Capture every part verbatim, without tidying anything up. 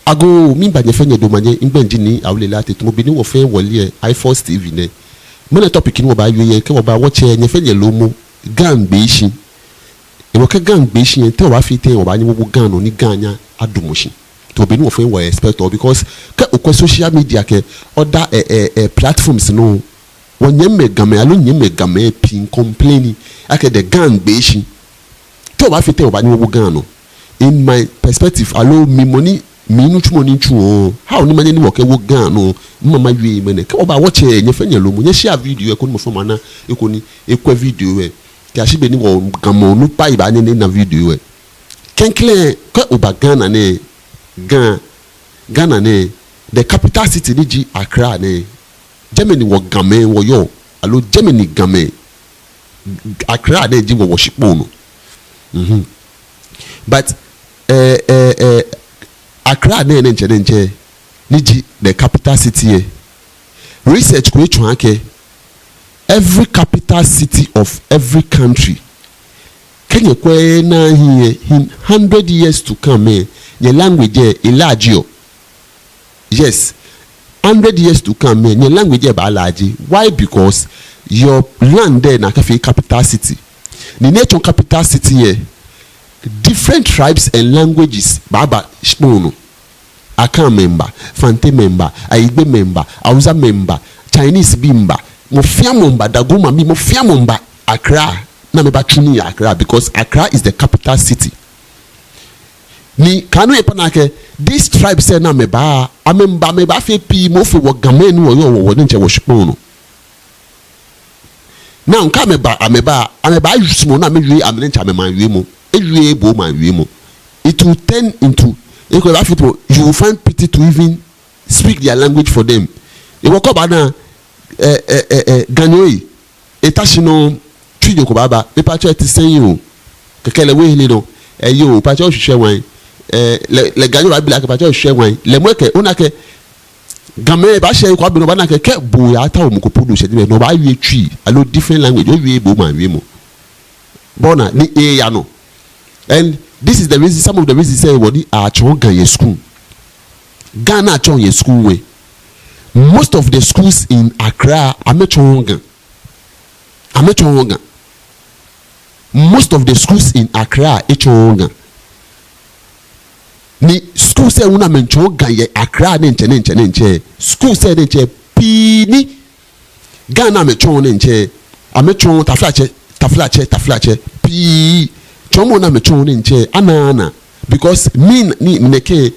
Agoo, miiba nyɛ fɛɛ nyɛ do omanye. Migbɛi ji Nii Awuley Lartey, tamɔ bɔ ni wɔfɛɛ wɔle yɛ iForce T V nɛɛ. Ŋmɛnɛ topic ni wɔbaawie yɛ, kɛ wɔba wɔtsɛ, nyɛ fɛɛ nyɛle momo, Ga miigbee shi. Hewɔ kɛ Ga miigbee shi lɛ, te wɔbaafee tɛŋŋ wɔbaanyɛ wɔwo Ga nɔ ni Ga anyɛ adamɔ shi? Tamɔ bɔ ni wɔfɛɛ wɔ-expect-ɔ, because kɛ okwɛ social media kɛ other, eh, eh, eh, platforms nɔ, wɔnyɛmimɛi Gamɛi, aloo nyɛmimɛi Gamɛi pii complain akɛ the Ga miigbee shi. Te wɔbaafee tɛŋŋ wɔbaanyɛ wɔwo Ga nɔ? In my perspective, aloo mi mɔ ni minitsumɔ ni mitsuɔ, how ni manyɛ ni wɔkɛwo Ga nɔ, mama mawie ŋmɛnɛ. Kɛ wɔba wɔtsɛ, nyɛ fɛɛ nyɛle momo, nyɛ-share video lɛ koni mɔ fɛɛ mɔ ana, koni ekwɛ video lɛ. Kɛyashi be ni wɔ Gamɛi onukpai baanyɛ ni ena video lɛ. Klɛŋklɛŋ, kɛ oba Ghana nɛɛ, Ga, Ghana nɛɛ, the capital city ni ji Accra nɛɛ, jɛmɛ ni wɔ Gamɛi wɔyɔɔ, aloo jɛmɛ ni Gamɛi, Accra nɛɛ ji wɔ wɔshikpɔŋ nɔ. Mhm. But, eh, eh, eh, Accra nɛɛ diɛŋtsɛ diɛŋtsɛ, ni ji the capital city lɛ, research ko etsɔɔ akɛ every capital city of every country, kɛ nyɛkwɛɛɛ ni ahi lɛ, in hundred years to come lɛ, nyɛ language lɛ e-large-ɔ. Yes, hundred years to come lɛ, nyɛ language lɛ baa-large. Why? Because your land lɛ ni akɛfee capital city. Ni nature capital city lɛ, different tribes and languages baaba shikpɔŋ nɔ. Akanmɛi miiba, Fantemɛi miiba, Ayigbemɛi miiba, Hausamɛi miiba, Chinese bii miiba, mɔ fɛɛ mɔ miiba, Dagomabii, mɔ fɛɛ mɔ miiba Accra, ni amɛbatsu nii yɛ Accra, because Accra is the capital city. Ni kaaha ni oyakpa naa akɛ these tribes lɛ ni amɛba, amɛmiiba, amɛbaafee pii moŋ fe wɔ Gamɛi ni wɔyɔɔ wɔ, wɔ diɛŋtsɛ wɔshikpɔŋ nɔ. Now, kɛ amɛba, amɛba, amɛbaasumɔ ni amɛwie amɛdiɛŋtsɛ amɛmaŋ wiemɔ. Ewieee bo omaŋ wiemɔ. It will turn into, ekolɛ ebaafee tamɔ, you will find pity to even speak their language for them. Hewɔ kɛ oba naa, eh, eh, eh, eh, Ganyo lɛ, eta shi nɔŋŋ, Twi nyo ko baaba, mipatɔ, ete sɛn oo. Kɛkɛ lɛ ewie ehe nɔ, eh, yoo, mipatɔ, oshwishwɛ wan? Eh, lɛ, lɛ Ganyo baabi lɛ akɛ, mipatɔ, oshwishwɛ wan? Lɛ moŋ ekɛɛ, ona akɛ, Gamɛi baashɛ he ko abi nɔ, obaana akɛ kɛ bo oyatao mɔ ko po ni oshɛ jɛmɛ, no obaawie Twi aloo different language, owieee bo omaŋ wiemɔ. Bɔ ni eyaa nɔ. And this is the reason, some of the reasons lɛ, wɔ ni atsɔɔ Ga yɛ school. Ga ni atsɔɔ yɛ school lɛ, most of the schools in Accra, amɛtsɔɔɔ Ga. Amɛtsɔɔɔ Ga. Most of the schools in Accra, etsɔɔɔ Ga. Ni schools lɛ hu ni amɛmiitsɔɔ Ga yɛ Accra diɛŋtsɛ, diɛŋtsɛ, diɛŋtsɛ, schools lɛ diɛŋtsɛ pii ni Ga ni amɛtsɔɔ diɛŋtsɛ, amɛtsɔɔɔ, taflatsɛ, taflatsɛ, taflatsɛ, pii. Tsɔɔmɔ ni amɛtsɔɔ diɛŋtsɛ, anaaa naa. Because mi ni, mi nɛkɛ,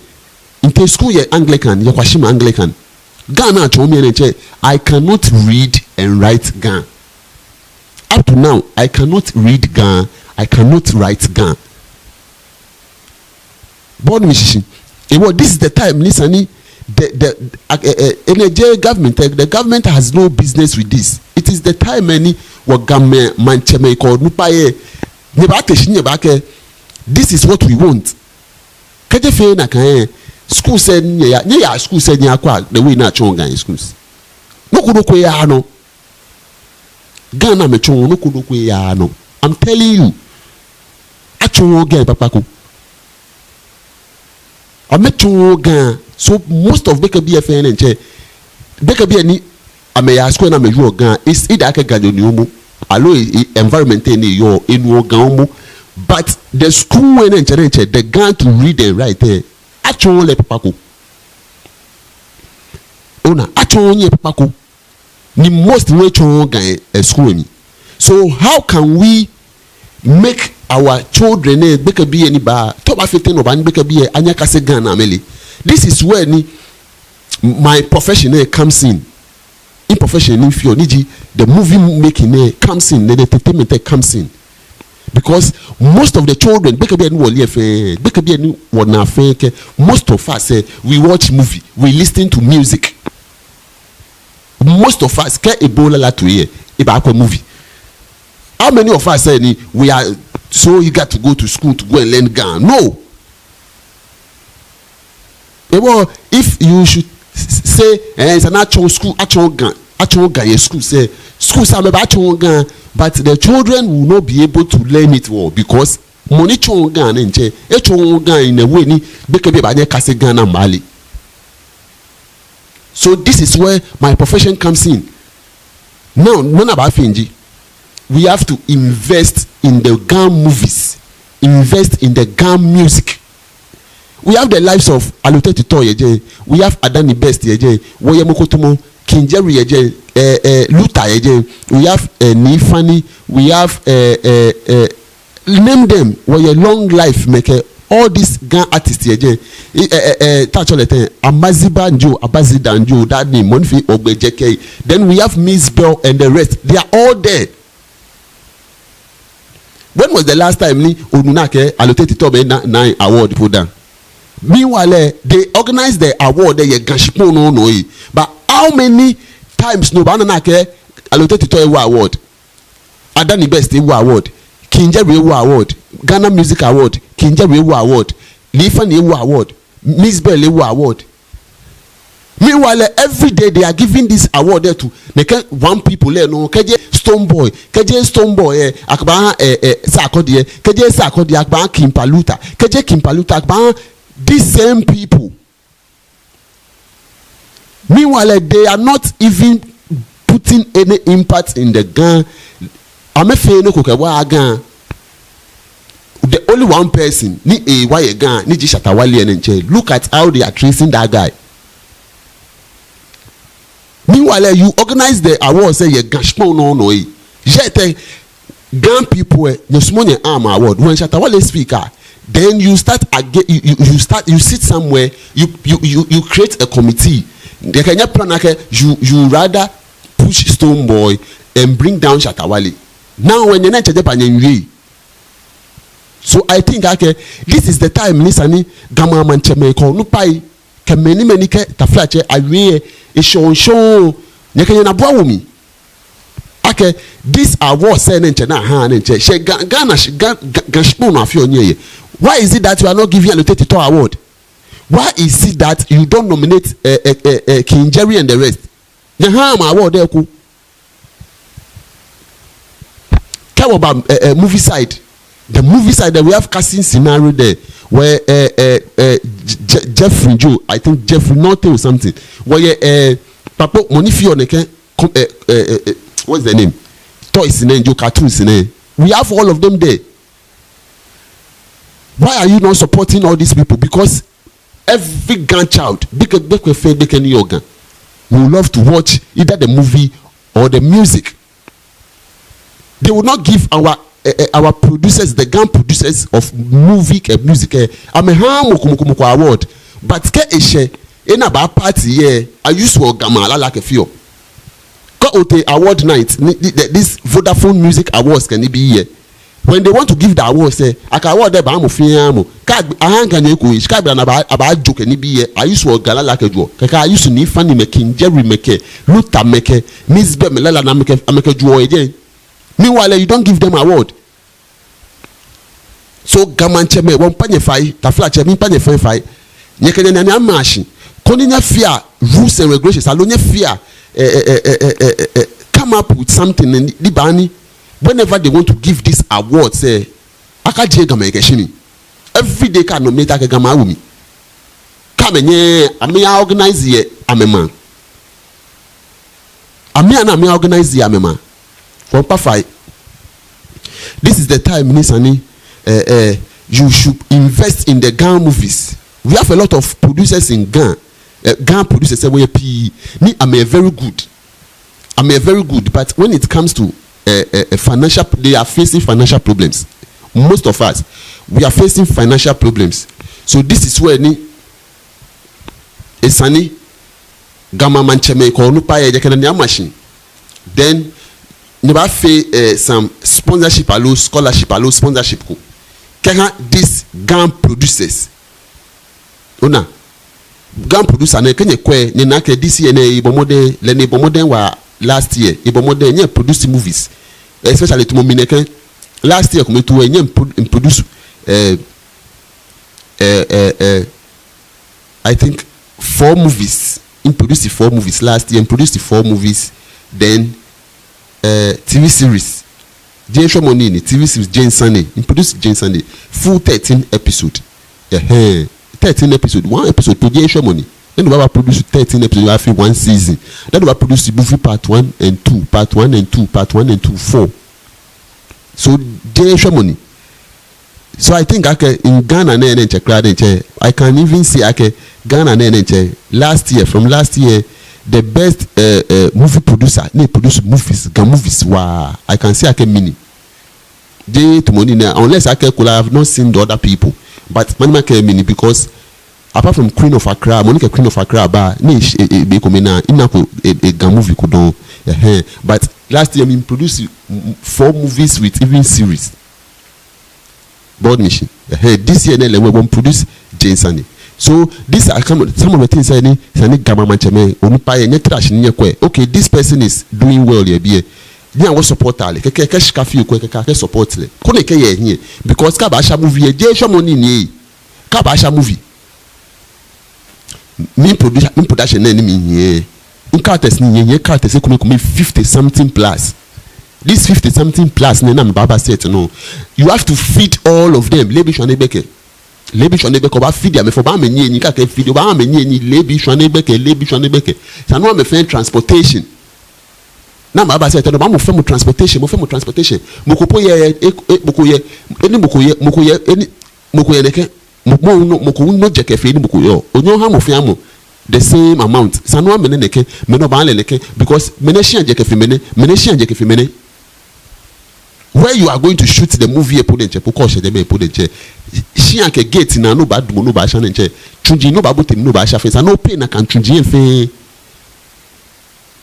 mitee school yɛ Anglican, yɛ Kwashieman Anglican. Ga ni atsɔɔ mi lɛ diɛŋtsɛ, I cannot read and write Ga. Up to now, I cannot read Ga, I cannot write Ga. Bɔ ni mishishi. Hewɔ, this is the time ni esa ni the, the, uh, uh, uh, enɛ jeee government, uh, the government has no business with this. It is the time lɛ ni wɔ Gamɛi maŋtsɛmɛi kɛ onukpai lɛ, nyɛbaate shi nyɛbaakɛɛ, this is what we want. Kɛji efee nakai lɛ, schools lɛ, nyɛya, nyɛya schools lɛ nyɛyakwɛa the way ni atsɔɔ Ga yɛ schools. Nɔ ko nɔ ko eyaaa nɔ. Ga ni amɛtsɔɔ, nɔ ko nɔ ko eyaaa nɔ. I'm telling you. Atsɔɔɔ Ga kpakpa ko. Amɛtsɔɔɔ Ga. So most of gbekɛbii lɛ fɛɛ diɛŋtsɛ, gbekɛbii lɛ ni amɛyaa school ni amɛwieɔ Ga, it's either akɛ Ganyo ni momo, aloo e, e, environment ni eyɔɔ, enuɔ Ga momo. But the school lɛ diɛŋtsɛ, diɛŋtsɛ, the Ga to read and write lɛ, atsɔɔɔ lɛ kpakpa ko. Ona, atsɔɔɔ lɛ kpakpa ko. Ni most hu etsɔɔɔ Ga yɛ, eh, school lɛ mli. So how can we make our children lɛ, gbekɛbii lɛ ni baa, te obaafee tɛŋŋ ni obaanyɛ gbekɛbii lɛ anyɛ akase Ga ni amɛle? This is where ni my profession lɛ comes in. Mi-profession ni mifeɔ, ni ji the movie making lɛ comes in, the entertainment lɛ comes in. Because most of the children, gbekɛbii lɛ ni wɔle lɛ fɛɛ, gbekɛbii lɛ ni wɔnaa fɛɛ kɛ, most of us lɛ, we watch movie, we listen to music. Most of us, kɛ ebo lala toi lɛ, ebaakwɛ movie. How many of us lɛ ni we are so eager to go to school to go and learn Ga? No. Hewɔ, if you should s-, s-, say, eh, esa ni atsɔɔ school, atsɔɔ Ga, atsɔɔ Ga yɛ schools lɛ, schools lɛ amɛbaatsɔɔ Ga, but the children will not be able to learn it well because Mɔ ni tsɔɔ Ga nɛɛ ntsɛ, etsɔɔ Ga in a way ni gbekɛbii baanyɛ akase Ga ni amɛle. So this is where my profession comes in. Now, nɔ ni abaafee ji, we have to invest in the Ga movies, invest in the Ga music. We have the lives of Allotey Titɔ yɛ jɛi, we have Adane Best yɛ jɛi, wɔyɛ mɔ ko tamɔ King Jerry yɛ jɛi, eh, eh, Luther yɛ jɛi, we have, eh, Nii Funny, we have, eh, eh, eh, name them, wɔyɛ Long Life mɛi kɛ all these Ga artists yɛ jɛi. Eh, eh, eh, eh, ta tsɔ lɛ tɛŋŋ, Amaziba Njo, Abazida Njo, that name, mɔ ni fee Ogbɛ Jɛkɛ. Then we have Mzbel and the rest. They are all there. When was the last time ni onu ni akɛɛ Allotey Titɔ bɛ na, na award ko dã? Meanwhile, eh, they organize the award, eh, yɛ Ga shikpɔŋ nɔ nɔ yi. But how many times ni obaana ni akɛɛ Allotey Titɔ ewo award? Adane Best ewo award, King Jerry ewo award, Ghana Music Award, King Jerry ewo award, Nii Funny ewo award, Mzbel ewo award. Meanwhile, eh, every day they are giving this award there to nɛkɛ one people lɛ nɔ, kɛjɛ Stonebwoy, kɛjɛ Stonebwoy, eh, akɛba, eh, eh, Sarkodie, eh, kɛjɛ Sarkodie akɛba King Paluta, kɛjɛ King Paluta akɛba these same people. Meanwhile, eh, they are not even putting any impact in the Ga. Amɛfeee nɔ ko kɛwaaa Ga. The only one person ni ewa yɛ Ga, ni ji Shatta Wale nɛɛ ntsɛ. Look at how they are treating that guy. Meanwhile, eh, you organize the awards, eh, yɛ Ga shikpɔŋ nɔ nɔ yi. Yet, eh, Ga people, eh, nyɛsumɔɔɔ nyɛha amɛ award. When Shatta Wale speak, ah, then you start again, you, you, you start, you sit somewhere, you, you, you, you create a committee. Kɛkɛ nyɛ plan akɛ, you, you rather push Stonebwoy and bring down Shatta Wale. Now, when nyɛ nɛɛ ntsɛ jɛ pa nyɛ nwie. So I think akɛ, this is the time ni esa ni Gamɛi amaŋtsɛmɛi kɛ onukpai kɛ mɛi ni mɛi ni kɛ taflatsɛ awie yɛ eshɔŋshɔŋ, nyɛkɛ nyɛnaa abuaa wɔ mli. Akɛ this award sɛɛ nɛɛ ntsɛ ni ahaa nɛɛ ntsɛ, shɛ Ga, Ghana, sh-, Ga, Ga, Ga shikpɔŋ nɔ afeɔ nii yɛ. Why is it that you are not giving Allotey Titɔ award? Why is it that you don't nominate, eh, eh, eh, eh, King Jerry and the rest? Nyɛhaa amɛ award lɛ eko. Kɛ wɔba, eh, eh, movie side. The movie side, eh, we have casting scenario there. Where, eh, eh, eh, Je-, Je-, Jeffrey Joe, I think Jeffrey Nortey or something. Wɔyɛ, eh, kpakpo, mɔ ni feɔ nɛkɛ, com-, eh, eh, eh, eh, what's the name? Toys nɛɛ, Joe cartoons nɛɛ. We have all of them there. Why are you not supporting all these people? Because every Ga child, gbekɛ, gbekɛ fɛɛ gbekɛ ni yɔɔ Ga, we would love to watch either the movie or the music. They will not give our, eh, eh, our producers, the Ga producers of movie, eh, music, eh, amɛhaaa mɔ ko mɔ ko mɔ ko award. But kɛ eshɛ, ena ba party yɛ, a-use wɔ Gamɛi alala kɛfeɔ. Kɛ otee award night, ni, ni, the, this Vodafone Music Awards kɛ nibii yɛ. When they want to give the awards lɛ, akɛ award lɛ baaha mɔ fɛɛ mɔ. Kɛ agbe-, ahaaa Ganyo eko, kɛ agbe naa lɛ abaa, abaajo kɛ nibii yɛ, a-use wɔ Ga lala kɛjoɔ. Kɛkɛ a-use Nii Funny mɛi, King Jerry mɛi kɛ, Luther mɛi kɛ, Mzbel mɛi lala ni amɛkɛ, amɛkɛjoɔ yɛ jɛi. Meanwhile, you don't give them award. So, Ga maŋtsɛmɛi, wɔmiikpa nyɛ fai, taflatsɛ, miikpa nyɛ fai fai. Nyɛkɛ nyɛnane ama shi. Koni nyɛfea rules and regulations, aloo nyɛfea, eh, eh, come up with something ni, ni baaha ni, whenever they want to give this award, sɛɛ, akajie Gamɛi kɛ shi mli. Every day kɛ a-nominate akɛ Gamɛi awo mli. Kɛ amɛnyɛɛɛ, amɛya organize yɛ amɛmaŋ. Amɛya ni amɛya organize yɛ amɛmaŋ. Wɔmiikpa fai. This is the time ni esa ni, eh, eh, you should invest in the Ga movies. We have a lot of producers in Ga. Eh, Ga producers, eh, wɔyɛ pii ni amɛyɛ very good. Amɛyɛ very good, but when it comes to, eh, eh, eh, financial, they are facing financial problems. Most of us, we are facing financial problems. So this is where ni esa ni Ga maŋtsɛmɛi kɛ onukpai lɛ, nyɛkɛ nyɛnane ama shi. Then, nyɛbaafee, eh, some sponsorship aloo scholarship aloo sponsorship ko kɛha these Ga producers. Ona, Ga producer nɛɛ, kɛ nyɛkwɛ, nyɛnaa akɛ this year nɛɛ ebɔ mɔdɛŋ, lɛ ni ebɔ mɔdɛŋ waa last year, ebɔ mɔdɛŋ, nyɛ produce movies, especially tamɔ mi nɛkɛ, last year kome too lɛ, nyɛ pro-, produce, eh, eh, eh, eh, I think four movies. Mi-produce four movies last year. Mi-produce four movies. Then, eh, T V series. Jeee shwɛmɔ nii ni. TV series Jeŋ Sane, miproduce Jeŋ Sane, full thirteen episode. Ɛhɛɛ, thirteen episode, one episode po jeee shwɛmɔ nii. Ni no baaba produce thirteen episode, afi one season. Ni no baaproduce movie part one and two, part one and two, part one and two, four. So jeee shwɛmɔ nii. So I think akɛ in Ghana nɛɛ nɛɛ ntsɛ kwraa nɛɛ ntsɛ, I can even say akɛ Ghana nɛɛ nɛɛ ntsɛ, last year, from last year, the best, eh, eh, movie producer ni produce movies, Ga movies waa, I can say akɛ mi ni. Jeee tamɔ nii nɛɛ, unless akɛ kola, I have not seen the other people. But mɛni makɛɛ, mi ni, because apart from Queen of Accra, mɔ ni kɛ Queen of Accra ba, ni e, e, be kome naa, minako e, e, Ga movie ko dɔŋŋ. Ɛhɛɛ. But last year, miproduce m-, m-, four movies with even series. Bɔ ni mishi. Ɛhɛɛ, this year nɛɛ lɛ miproduce Jeŋ Sane. So these are some of, some of the things ni, esa ni Ga maŋtsɛmɛi, onukpai lɛ, nyɛtara shi ni nyɛkwɛ. Okay, this person is doing well yɛ biɛ. Nyɛhaa wɔ support lɛ. Kɛ, kɛ, kɛ shika fioo kwɛ, kɛ, kɛ, kɛ support lɛ. Koni ekɛya hiɛ. Because kɛ abaasha movie lɛ, jeee shwɛmɔ nii ni. Kɛ abaasha movie. Mi production, mi production nɛɛ ni mihiɛ. Mi characters ni mihiɛ, characters ekomekome fifty something plus. This fifty something plus nɛɛ ni amɛbaaba set nɔ, you have to feed all of them. Leebi shwane gbɛkɛ. Leebi shwane gbɛkɛ, obaafeed amɛ fɛɛ, obaaha amɛ niyenii, kɛ akɛfeed, obaaha amɛ niyenii, leebi shwane gbɛkɛ, leebi shwane gbɛkɛ. Esa ni oha amɛ fɛɛ transportation. Ni amɛbaaba set nɔ, obaaha mɔ fɛɛ mɔ transportation, mɔ fɛɛ mɔ transportation. Mɔ ko po yɛ, e, e, mɔ ko yɛ, eni mɔ ko yɛ, mɔ ko yɛ, eni mɔ ko yɛ nɛkɛ, mɔ, mɔ, mɔ, mɔ ko nɔ jɛkɛ fe ni mɔ ko yɔɔ. Onyɛŋ oha mɔ fɛɛ mɔ the same amount. Esa ni oha mɛnɛ nɛkɛ, mɛnɛ obaaha lɛ nɛkɛ, because mɛnɛ shia jɛkɛ fe mɛnɛ, mɛnɛ shia jɛkɛ fe mɛnɛ. Where you are going to shoot the movie lɛ po diɛŋtsɛ, po kɛ oshɛ jɛmɛ po diɛŋtsɛ, shia kɛ gate naa ni obaadamɔ ni obaasha diɛŋtsɛ, tsuji ni obaabote mli ni obaasha fɛɛ, esa ni opay nakai tsuji lɛ fɛɛ.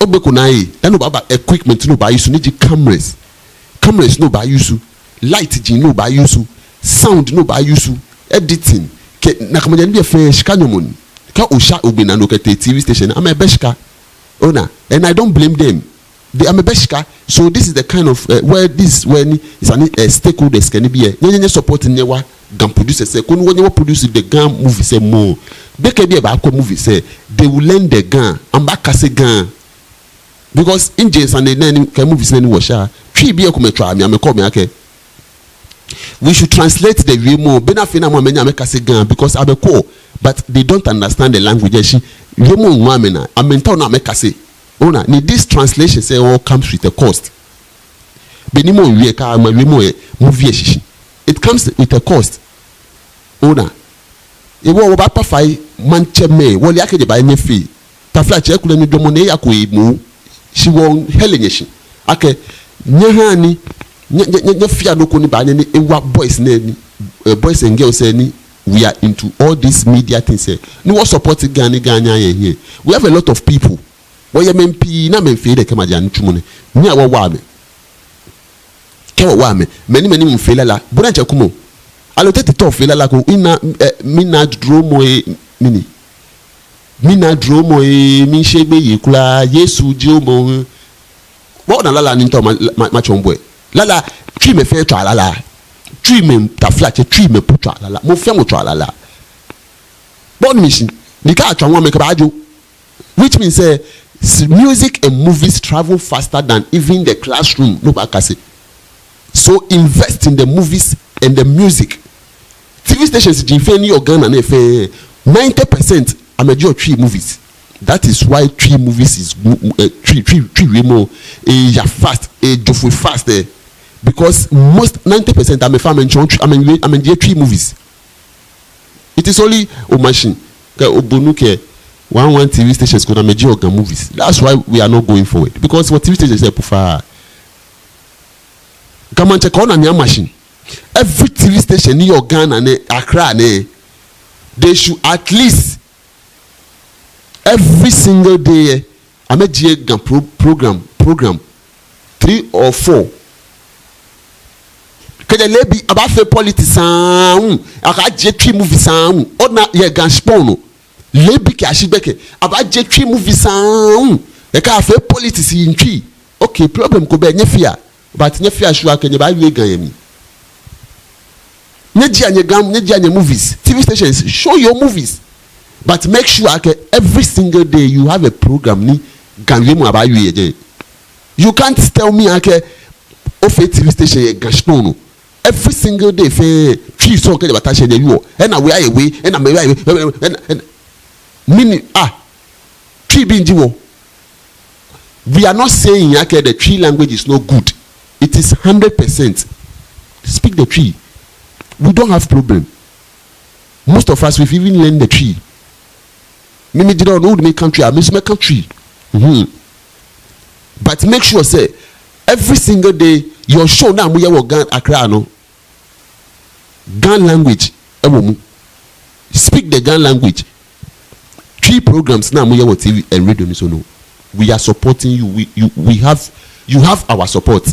Ogbeko naa ee, dani obaaba equipment ni obaa-use, ni ji cameras. Cameras ni obaa-use, light ji ni obaa-use, sound ni obaa-use, editing. Kɛ nakai maŋ nibii lɛ fɛɛ shika nyɔmɔ ni. Kɛ osha ogbɛnaa ni okɛtee TV station, amɛbɛ shika. Ona, and I don't blame them. They, amɛbɛ shika. So this is the kind of, eh, where this, where ni, esa ni, eh, stakeholders kɛ nibii lɛ, nyɛ, nyɛ, nyɛ support nyɛwa Ga producers lɛ, koni wɔnyɛ wɔproduce the Ga movies lɛ more. Gbekɛbii lɛ baakwɛ movies lɛ, they will learn the Ga, amɛbaakase Ga. Because in Jeŋ Sane nɛɛ ni, kɛ movies nɛɛ ni wɔsha, Twi bii lɛ komɛi tswa mli, amɛkɛɔ mi akɛ we should translate the wiemɔ, bɔ ni afee ni amɛnyɛ amɛkase Ga, because amɛkɛɔ, but they don't understand the language, shi wiemɔ ŋɔɔ amɛnaa, amɛmiitao ni amɛkase. Ona, ni this translation lɛ all comes with a cost. Be ni mɔ wie kɛ ama wiemɔ lɛ, movie lɛ shishi, it comes with a cost. Ona, hewɔ wɔbaakpa fai, maŋtsɛmɛi, wɔle akɛ jeee nyɛ fɛɛ. Taflatsɛ, kulɛ mli jɔɔmɔ ni eyako emuu, shi wɔhereɔ nyɛ shi akɛ nyɛhaa ni, nyɛ, nyɛ, nyɛ, nyɛfea nɔ ko ni baanyɛ ni ewa boys nɛɛ ni, eh, boys and girls lɛ ni we are into all these media things lɛ, ni wɔ support Ga ni Ga aya hiɛ. We have a lot of people. Wɔyɛ mɛi pii ni amɛmiifee lɛ kɛ maja nitsumɔ nɛɛ. Nyɛhaa wɔwaa amɛ. Kɛ wɔwaa amɛ, mɛi ni, mɛi ni miifee lala, bo diɛŋtsɛ kumɔ. Aloo tete tɔ fee lala ko, mina, eh, mina dromɔ lɛ, mɛni, mina dromɔ lɛ, miishe gbeyei kwraa, Yesu ji omɔ. Bo ona lala ni mitao ma, ma, matsɔɔ bo lɛ? Lala, Twimɛi fɛɛ tswaa lala. Twimɛi, taflatsɛ, Twimɛi po tswaa lala. Mɔ fɛɛ mɔ tswaa lala. Bɔ ni mishi, ni kɛ atswa ŋɔɔ amɛkɛbaajo. Which means, eh, s-, music and movies travel faster than even the classroom ni obaakase. So invest in the movies and the music. TV stations ji fɛɛ ni yɔɔ Ghana nɛɛ fɛɛ, ninety percent amɛjieɔ Twi movies. That is why Twi movies is mo-, mo-, eh, Twi, Twi, Twi wiemɔ, eh, eya fast, eh, ejo foi fast, eh. Because most ninety percent amɛ fɛɛ amɛmiitsɔ Twi, amɛmiiwie, amɛmiijie Twi movies. It is only Omashi kɛ Obonu kɛ one one TV stations ko ni amɛjieɔ Ga movies. That's why we are not going forward. Because wɔ TV stations lɛ epu faa. Ga Maŋtsɛ, kɛ ona ni Omashi, every TV station ni yɔɔ Ghana nɛɛ, Accra nɛɛ, they should at least every single day, eh, amɛjie Ga pro-, program, program three or four. Kɛjɛ leebi, abaafee politics sane, akɛjie Twi movie sane. Ona yɛ Ga shikpɔŋ nɔ, leebi kɛyashi gbɛkɛ, abaajie Twi movie sane. Akɛfee politics in Twi. Okay, problem ko bɛ, nyɛfea. But nyɛfea sure akɛ nyɛbaawie Ga yɛ mli. Nyɛjiea nyɛ Ga, nyɛjiea nyɛ movies. TV stations, show your movies. But make sure akɛ every single day you have a program ni Ga wiemɔ abaawie yɛ jɛi. You can't tell me akɛ Ofee Twi station yɛ Ga shikpɔŋ nɔ. Every single day fɛɛ Twi song kɛjɛ bata shɛ nyɛwieɔ. Ena We Are We, ena Me We Are We, ena, ena, ena. Mɛni, ah, Twibii ji wɔ. We are not saying akɛ the Twi language is not good. It is hundred percent. Speak the Twi. We don't have problem. Most of us, we've even learned the Twi. Mi, mi jira onu mi country, ah, mi sumɛ country. Mm-hmm. But make sure sɛ every single day your show ni amɛyɛ wɔ Ga, Accra nɔ, Ga language ɛwɔ mu. Speak the Ga language. Twi programs ni amɛyɛ wɔ T V and radio ni so nɔ, we are supporting you. We, you, we have, you have our support.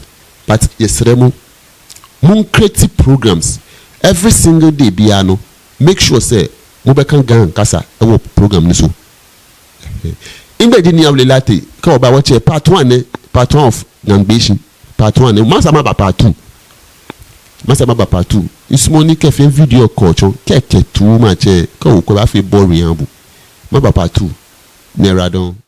But yɛsrɛ mo, mo create programs every single day biara nɔ. Make sure sɛ mobɛka Ga kasa ɛwɔ program ni so. Migbɛi ji Nii Awuley Lartey. Kɛ oba wɔtsɛ part one nɛ, part one of Nyangbeshi. Part one nɛ. Masa maba part two. Masa maba part two. Misumɔɔ ni kɛ fee video kɔ tsɔ, kɛ kɛ tu matsɛ, kɛ okwɛ baafee boring ahã bo. Maba part two. Nyɛyiwaladɔŋŋ.